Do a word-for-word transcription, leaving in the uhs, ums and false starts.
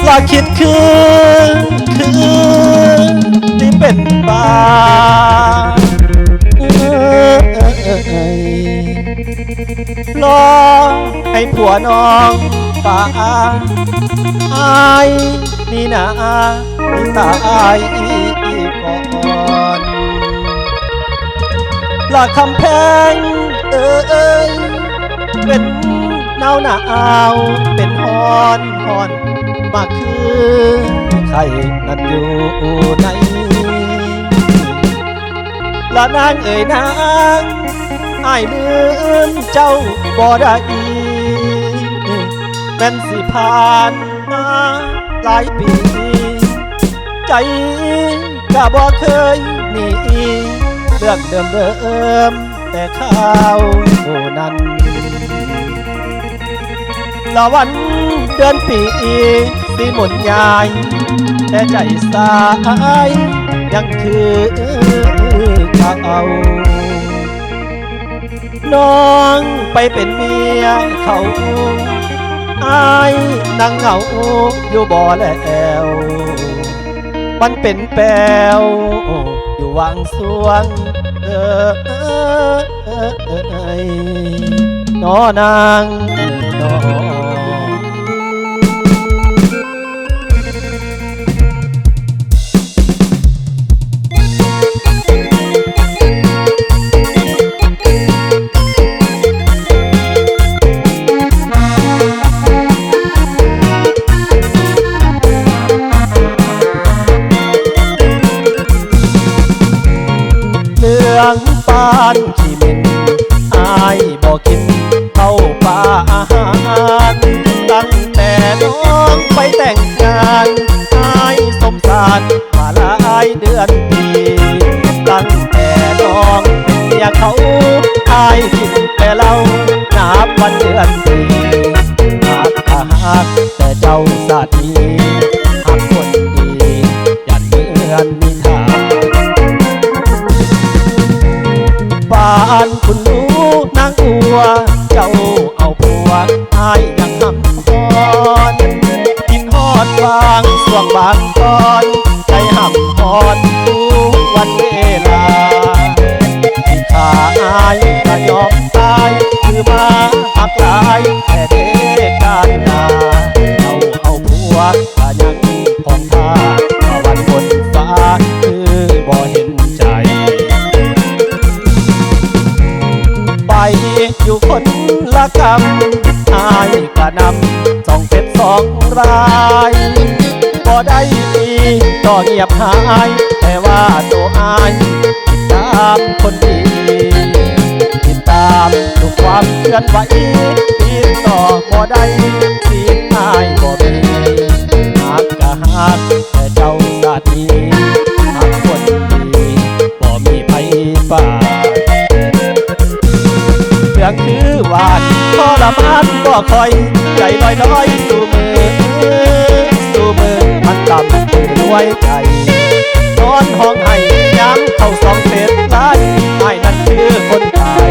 ละคิดคือ คือที่เป็นบ้า รอให้ผัวน้องปาอายนี่นา ตายก่อน ละคำแพงเอ้ย เป็นหนาวหนาว เป็นฮ้อนฮ้อน มาคือไข่นั่นอยู่ใน ละนางเอ๋ยนาง อ้ายลืมเจ้าบ่ได้ แม่นสิผ่านมาหลายปี ใจก็บ่เคยหนี เรื่องเดิมๆ แต่คราวนั้น ละวันเดือนปีสิหมุนย้าย แต่ใจสายยังคือเก่า น้องไปเป็นเมียเขา อ้ายนั่งเหงาอยู่บ่แล้ว มันเป็นแปวอยู่วังสวง เออ เออ เออ เออ เออ นอนางนอ เรื่องปานขี้เหม็น อ้ายบ่กินข้าวปลาอาหาร ตั้งแต่น้องไปแต่งงาน อ้ายสมสารมาหลายเดือนปี ตั้งแต่น้องเป็นเมียเขา อ้ายกินแต่เหล้านับวันเดือนปี หักก็หักแต่เจ้าสามี หักคนดี อย่าเมือนนิทาน บ้านคุณหนูนางอัว เจ้าเอาผัว อ้ายยังหำฮอด กินฮอดบางส่วงบางตอน ใจหำฮอดทุกวันเวลา ที่ข้าอ้ายก็ยอมตาย คือมาหักหลายแต่เดกานดา เอาเอาผัว ก็ยังของท่าว่าวันบนฟ้าคือบ่เห็นใจ ไปอยู่คนละกำ อ้ายกะนำสองเจ็ดสองราย บ่ได้ดีต่อเงียบหาย แต่ว่าตัวอ้ายติดตามคนดี ติดตามทุกความเคลื่อนไหว ติดต่อบ่ได้ สิอ้ายบ่มี หักกะหักแต่เจ้าสามี หักคนดีบ่มีไผปาด เรื่องคือหวานทรมานบ่คอย ใจลอยลอยสู่มือ สู่มือมันต่ำคือรวยไก่ นอนห้องไห้ยามเข้าสองเศษหลาย อ้ายนั้นคือคนตาย